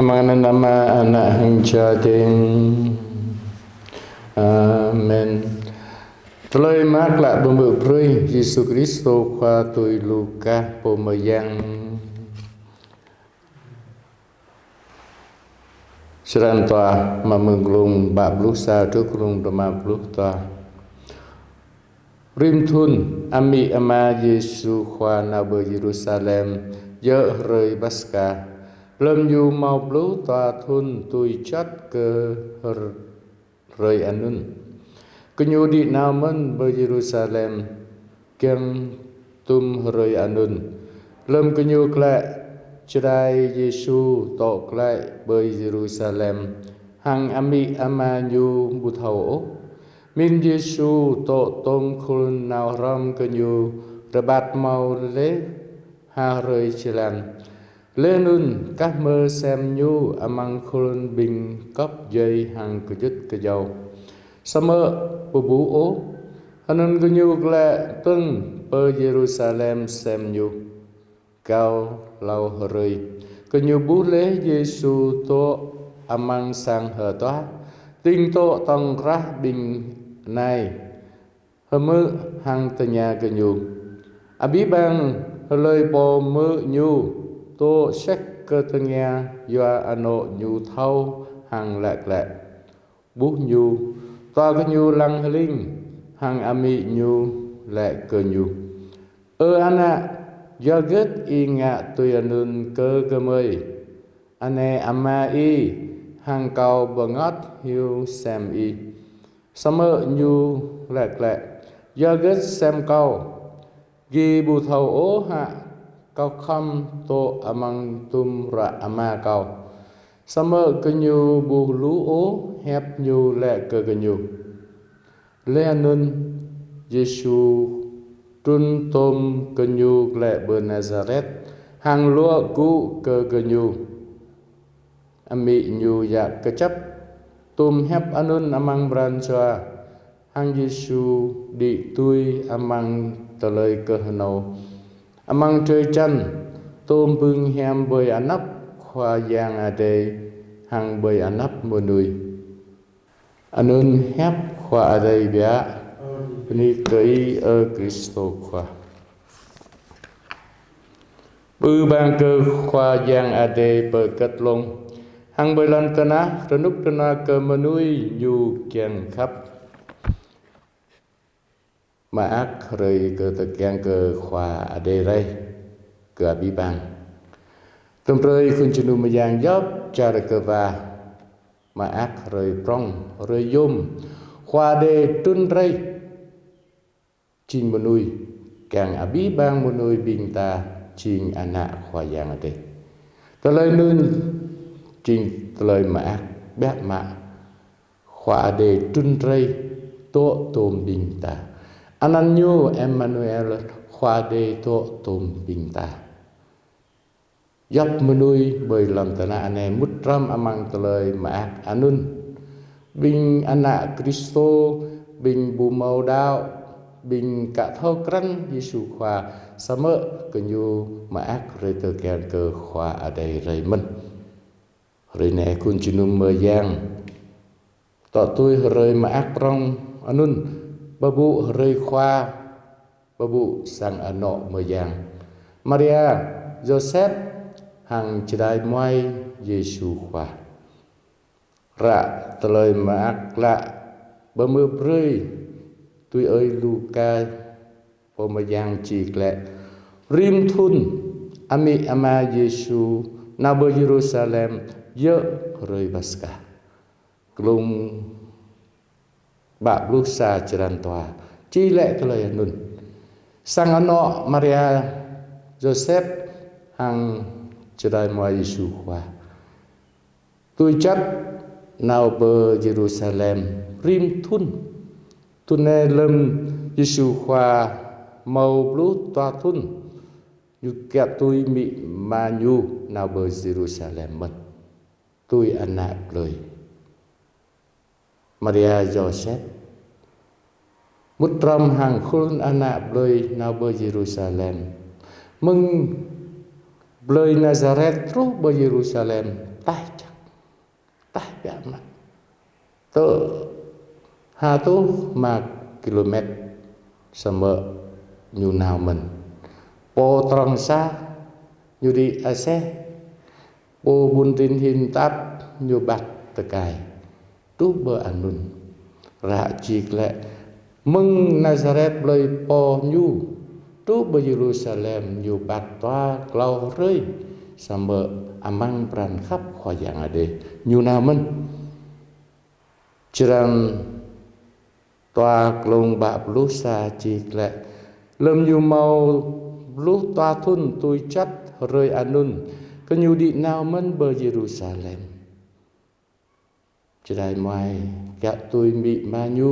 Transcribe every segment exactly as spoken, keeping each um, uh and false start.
Amăng anăn Ama, Ană hăng Jua Ding. Amen. Tơlơi mơak klă pơmơ̆ brơi Yêsu Kristô Khua tui Luka pô mơyang. Črăn dua, mơ̆ng glông pă pluh sa truh glông rơma pluh dua. Rĭm thŭn, amĭ ama Yêsu Khua nao pơ Yêrusalem djơ̆ hrơi Paskha. Lơ̆m ñu hmâo pluh dua thŭn tui juăt kơ hr-, hrơi anŭn, gơñu đĭ nao mơ̆n pơ Yêrusalem kiăng tŭm hrơi anŭn. Lơ̆m gơñu glaĭ, čơđai Yêsu dŏ glaĭ pơ Yêrusalem, hăng amĭ ama ñu ƀu thâo ôh. Mĭn Yêsu dŏ tŏm khul nao hrŏm gơñu rơbat hmâo laih ha hrơi jơlan. Laih anŭn kah mơ̆ sem ñu amăng khul ƀing gŏp djuai hăng kơjŭt kơjâo? Samơ̆ ƀu ƀuh ôh. Anŭn gơñu glaĭ dơ̆ng pơ Yêrusalem sem ñu. Kâo hlâo hrơi, gơñu ƀuh laih Yêsu dŏ amăng sang hơtuah, ding dŏ tŏng krah ƀing anai hơmư̆ hăng tơña gơñu: Abih bang hlơi pô hmư̆ ñu dŏ sĕk kơ tơngia yua anŏ ñu thâo hăng laĭ glaĭ ƀuh ñu? Dua gơñu lăng hling, hăng amĭ ñu laĭ kơ ñu: Ơ ană, yua hơget ih ngă tui anŭn kơ gơmơi? Anai ama ih, hăng kâo bơngơ̆t hyu sem ih. Samơ̆ ñu laĭ glaĭ: Yua hơget sem kâo? Gih ƀu thâo ôh hă kâo khŏm dŏ amăng tŭm ruă ama kâo? Samơ̆ gơñu ƀu hluh ôh hiăp ñu laĭ kơ gơñu. Laih anŭn Yêsu trŭn tŏm gơñu glaĭ pơ Nazaret, hăng luă gŭ kơ gơñu. Amĭ ñu djă kơjăp tŭm hiăp anŭn amăng pran jua, hăng Yêsu đĭ tui amăng tơlơi kơhnâo. Amăng drơi jăn, tŏm bưng hiam ƀơi anăp Khua Yang Adai hăng ƀơi anăp mơnuih. Anŭn hiăp Khua Adai biă. Bơni kơ Ih, ơ Kristô Khua. Ƀư bang kơ Khua Yang Adai pơkơ̆t lông, hăng ƀơi lŏn tơnah rơnŭk rơnua kơ mơnuih ñu kiăng khăp. Mơak hrơi kơ tơkeng kơ Khua Adai rai kơ abih bang. Tơm brơi khul jơnum mơyang djŏp čar kơ wa mơak hrơi prŏng, hrơi yôm Khua Adai trŭn rai jing mơnuih, kiăng abih bang mơnuih ƀing ta jing ană Khua Yang Adai. Tơlơi anŭn jing tơlơi mơak biă mă. Khua Adai trŭn rai dŏ tŏm ƀing ta. Anăn ñu Emmanuel, Khua Adai dŏ tŏm ƀing ta. Djŏp mơnuih ƀơi lŏn tơnah anai mŭt hrŏm amăng tơlơi mơak anŭn. Ƀing ană Kristô, ƀing ƀu hmâo đaŏ, ƀing ka thâo krăn Yêsu Khua, samơ̆ gơñu mơak hrơi tơkeng kơ Khua Adai rai mơ̆n. Hrơi anai khul jơnum mơyang dŏ tui hrơi mơak prŏng anŭn, pơƀuh hrơi Khua, pơƀuh sang anŏ mơyang Maria, Yôsep hăng čơđai muai Yêsu Khua. Ră tơlơi mơak klă pơmơ̆ brơi tui ơi Luka pô mơyang čih glaĭ: Rĭm thŭn, amĭ ama Yêsu nao pơ Yêrusalem djơ̆ hrơi Paskha. Glông pă pluh sa črăn dua čih laih tơlơi anŭn. Sang anŏ Maria, Yôsep hăng čơđai muai Yêsu Khua tui čăt nao pơ Yêrusalem rĭm thŭn. Thŭn anai lơ̆m Yêsu Khua hmâo pluh dua thŭn, ñu kiaŏ tui amĭ ama ñu nao pơ Yêrusalem mơ̆n, tui ană plơi. Maria Yôsep mŭt hrŏm hăng khul ană plơi nao pơ Yêrusalem. Mơ̆ng Plơi Nazaret truh pơ Yêrusalem, taih čăk, taih biă mă. Tơ ha tuh ma kilômet samơ̆ ñu nao mơ̆n. Pô trŏng sa, ñu đĭ aseh. Pô ƀun tin hin tap, ñu ƀăt tơkai. Truh pơ anŭn, ră čih lĕ, mơ̆ng Nazaret plơi pô ñu, truh pơ Yêrusalem ñu ƀăt dua klâo hrơi, samơ̆ amăng pran khăp Khua Yang Adai ñu nao mơ̆n. Črăn dua klông pă pluh sa čih lĕ, lơ̆m ñu hmâo pluh dua thŭn tui čăt hrơi anŭn, gơñu đĭ nao mơ̆n pơ Yêrusalem. Čơđai muai kiăo tui amĭ ama ñu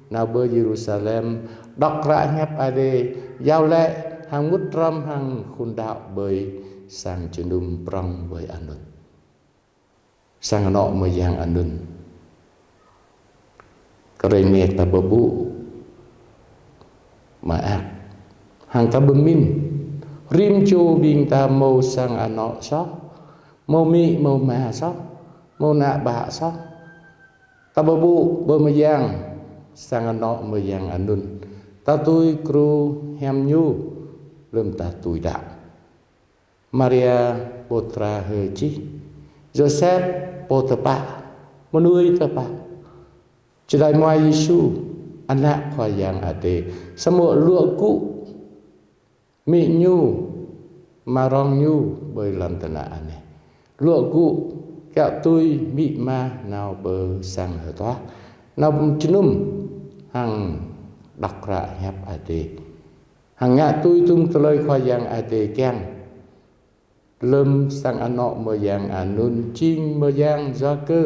nao pơ Yêrusalem, đŏk hră hiăp Adai, iâu laĭ hăng mŭt hrŏm hăng khul đaŏ ƀơi sang jơnum prŏng ƀơi anŭn. Sang anŏ mơyang anŭn. Kơ hrơi anai ta pơƀuh mơak hăng ta pơmĭn, rĭm čô ƀing ta hmâo sang anŏ soh, hmâo amĭ hmâo ama soh, hmâo ană bă soh. Ta pơƀuh pơ mơyang sang anŏ mơyang anŭn, ta tui gru hiam ñu, lơ̆m ta tui đaŏ. Maria pô dra hơčih, Yôsep pô tơpă, mơnuih tơpă. Čơđai muai Yêsu, ană Khua Yang Adai, samơ̆ luă gŭ amĭ ñu, ama rŏng ñu ƀơi lŏn tơnah anai. Luă gŭ kiăo tui amĭ ama nao pơ sang hơtuah, nao jơnum hăng đŏk hră hiăp Adai. Hăng ngă tui tum tơlơi Khua Yang Adai kiăng. Lơ̆m sang anŏ mơyang anŭn jing mơyang yua kơ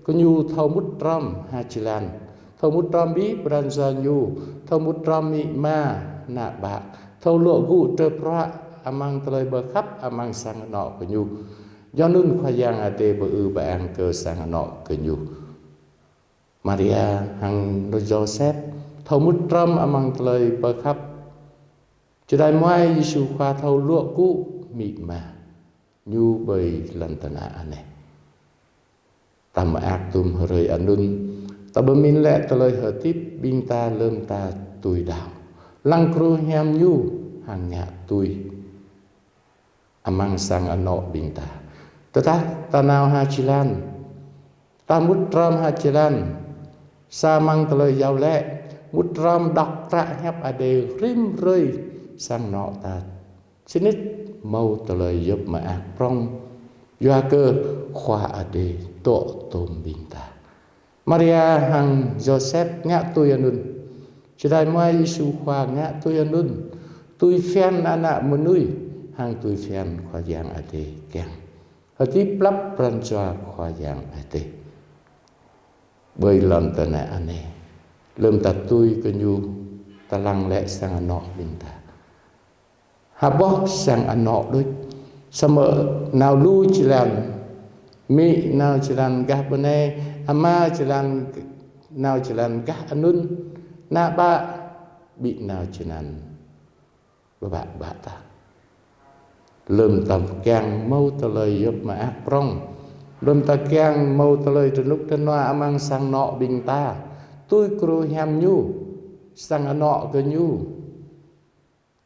gơñu thâo mŭt hrŏm ha jơlan, thâo mŭt hrŏm abih pran jua ñu, thâo mŭt hrŏm amĭ ama, ană bă, thâo luă gŭ trơ bruă amăng tơlơi pơkhăp amăng sang anŏ gơñu. Yua anŭn Khua Yang Adai pơư pơang kơ sang anŏ gơñu. Maria hăng Yôsep thâo mŭt hrŏm amăng tơlơi pơkhăp. Čơđai muai Yêsu Khua thâo luă gŭ amĭ ama ñu ƀơi lŏn tơnah anai. Ta mơak tum hrơi anŭn, ta pơmĭn lĕ tơlơi hơdip ƀing ta lơ̆m ta tui đaŏ. Lăng gru hiam ñu hăng ngă tui amăng sang anŏ ƀing ta. Tơdah ta nao ha jơlan, ta mŭt hrŏm ha jơlan, sa amăng tơlơi iâu laĭ, mŭt hrŏm đŏk hră hiăp Adai rĭm hrơi sang anŏ ta. Sĭt nik hmâo tơlơi djŏp mơak prŏng, yua kơ Khua Adai dŏ tum ƀing ta. Maria hăng Yôsep ngă tui anŭn. Čơđai muai Yêsu Khua ngă tui anŭn. Tui phiăn ană mơnuih hăng tui phiăn Khua Yang Adai kiăng. Hơdip lăp pran jua Khua Yang Adai. Ƀơi lŏn tơnah anai, lơ̆m ta tui kơ ñu, ta lăng lĕ sang anŏ ƀing ta. Ha boh sang anŏ đôč, samơ̆ nao lu jơlan, amĭ nao jơlan gah bơnai, ama jơlan, nao jơlan gah anŭn, ană bă ƀu nao jơlan pơbă bă ta. Lơ̆m ta kiăng hmâo tơlơi djŏp mơak prŏng, lơ̆m ta kiăng hmâo tơlơi rơnŭk rơnua amăng sang anŏ ƀing ta, tui gru hiam ñu, sang anŏ gơñu,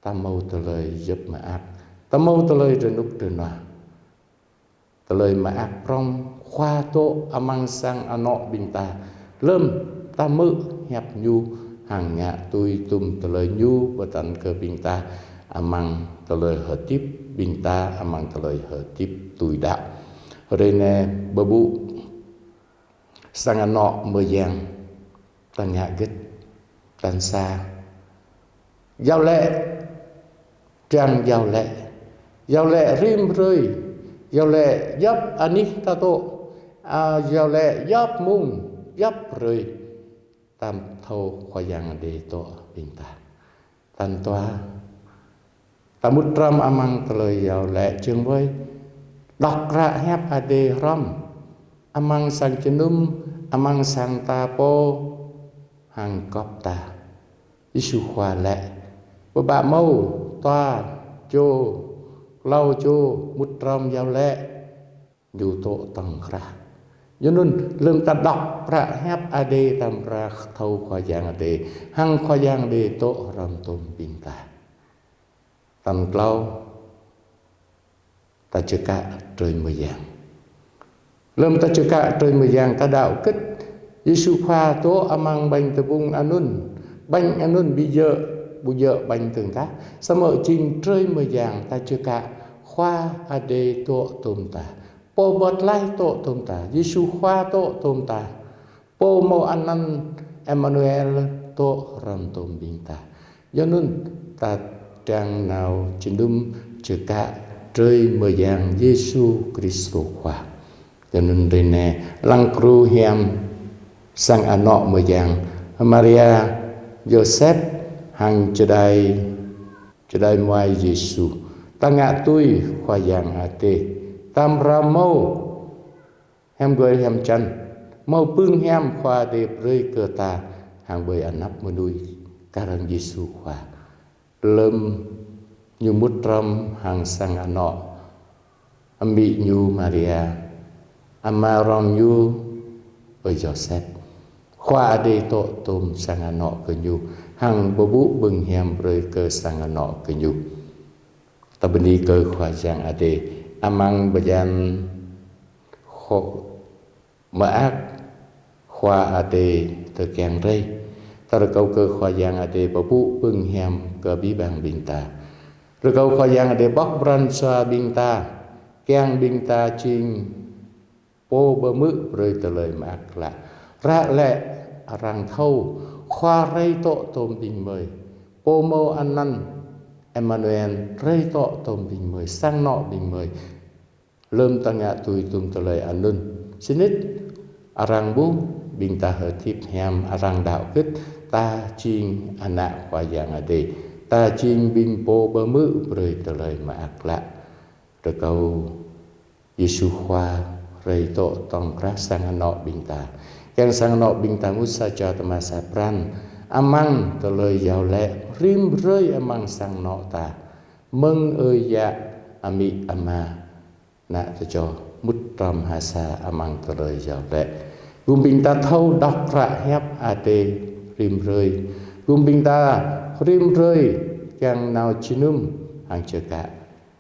ta hmâo tơlơi djŏp mơak, ta hmâo tơlơi rơnŭk rơnua. Tơlơi mơak prŏng Khua dŏ amăng sang anŏ ƀing ta, lơ̆m ta hmư̆ hiăp ñu hăng ngă tui tum tơlơi ñu pơtă kơ ƀing ta amăng tơlơi hơdip ƀing ta, amăng tơlơi hơdip tui đaŏ. Hrơi anai pơƀuh sang anŏ mơyang, ta ngă hơget, tal sa. Iâu laĭ, kiăng iâu laĭ. Iâu laĭ rĭm hrơi. Iâu laĭ djŏp anih ta dŏ. A, iâu laĭ djŏp mông, djŏp hrơi. Ta thâo Khua Yang Adai dŏ ƀing ta. Tal dua, ta mŭt hrŏm amăng tơlơi iâu laĭ jơ̆ng wơi. Đŏk hră hiăp Adai hrŏm. Amăng sang jơnum, amăng sang ta pô, hăng gŏp ta. Yêsu Khua laĭ, pơbă hmâo dua čô klâo čô mŭt hrŏm iâu laĭ, ñu dŏ tŏng krah. Yua anŭn lơ̆m ta đŏk hră hiăp Adai ta amra thâo Khua Yang Adai, hăng Khua Yang Adai dŏ hrŏm tôm ƀing ta. Tal klâo, ta čơkă drơi mơyang. Lơ̆m ta čơkă drơi mơyang, ta đaŏ kĭt Yêsu Khua dŏ amăng ƀañ tơpŭng anŭn. Ƀañ anŭn ƀu djơ̆, ƀu djơ̆ ƀañ dơ̆ng tah. Samơ̆ jing drơi mơyang ta čơkă Khua Adai dŏ tôm ta. Pô pơklaih dŏ tôm ta. Yêsu Khua dŏ tôm ta. Pô hmâo anăn Emanuel dŏ hrŏm tôm ƀing ta. Yua anŭn ta kiăng nao jơnum čơkă drơi mơyang Yêsu Kristô Khua. Yua anŭn hrơi anai lăng kru hiam sang anŏ mơyang Maria, Yôsep hăng čơđai, čơđai muai Yêsu. Ta ngă tui Khua Yang Adai. Ta amra hmâo hiam gơi hiam čan, hmâo pưng hiam Khua Adai brơi kơ ta hăng ƀơi anăp mơnuih kar hăng Yêsu Khua. Lơ̆m ñu mŭt hrŏm hăng sang anŏ, amĭ ñu Maria, ama rong ñu ơi Yôsep. Khua Adai dŏ tôm sang anŏ kơ ñu, hăng pơpŭ pưng hiam brơi kơ sang anŏ kơ ñu. Ta bơni kơ Khua Yang Adai, amăng bơyan khŏ mơak Khua Adai tơkeng rai. Ta rơkâo kơ Khua Yang Adai pơpŭ pưng hiam kơ abih bang ƀing ta. Rơkâo Khua Yang Adai pŏk pran jua ƀing ta, kiăng ƀing ta jing pô pơhmư̆ brơi tơlơi mơak klă. Ră lĕ arăng thâo Khua rai dŏ tôm ƀing mơi. Pô hmâo anăn Emanuel rai dŏ tôm ƀing mơi, sang anŏ ƀing mơi. Lơ̆m ta ngă tui tŭm tơlơi anŭn, sĭt nik arăng ƀuh ƀing ta hơdip hiam, arăng đaŏ kĭt ta jing ană Khua Yang Adai, ta jing ƀing pô pơhmư̆ brơi tơlơi mơak klă. Rơkâo Yêsu Khua rai dŏ tŏng krah sang anŏ ƀing ta. Kiăng sang anŏ ƀing ta mŭt sa čô tơma sa pran amăng tơlơi iâu laĭ, rĭm hrơi amăng sang anŏ ta. Mơ̆ng ơi yă, amĭ ama, ană tơčô, mŭt hrŏm ha sa amăng tơlơi iâu laĭ. Gum ƀing ta thâo đŏk hră hiăp Adai rĭm hrơi. Gum ƀing ta rĭm hrơi kiăng nao jơnum hăng čơkă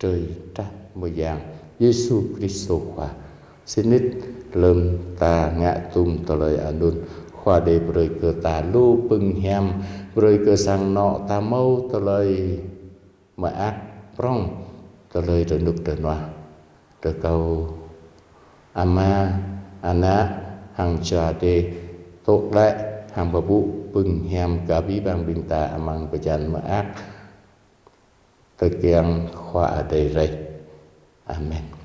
drơi trah mơyang Yêsu Kristô Khua. Sĭt nik lơ̆m ta ngă tŭm tơlơi anŭn, Khua Adai brơi kơ ta lu pưng hiam, brơi kơ sang anŏ ta hmâo tơlơi mơak prŏng, tơlơi rơnŭk rơnua. Rơkâo Ama, Ană, hăng Jua Adai dŏ glaĭ hăng pơpŭ pưng hiam kơ abih bang ƀing ta amăng bơyan mơak tơkeng Khua Adai rai. Amen.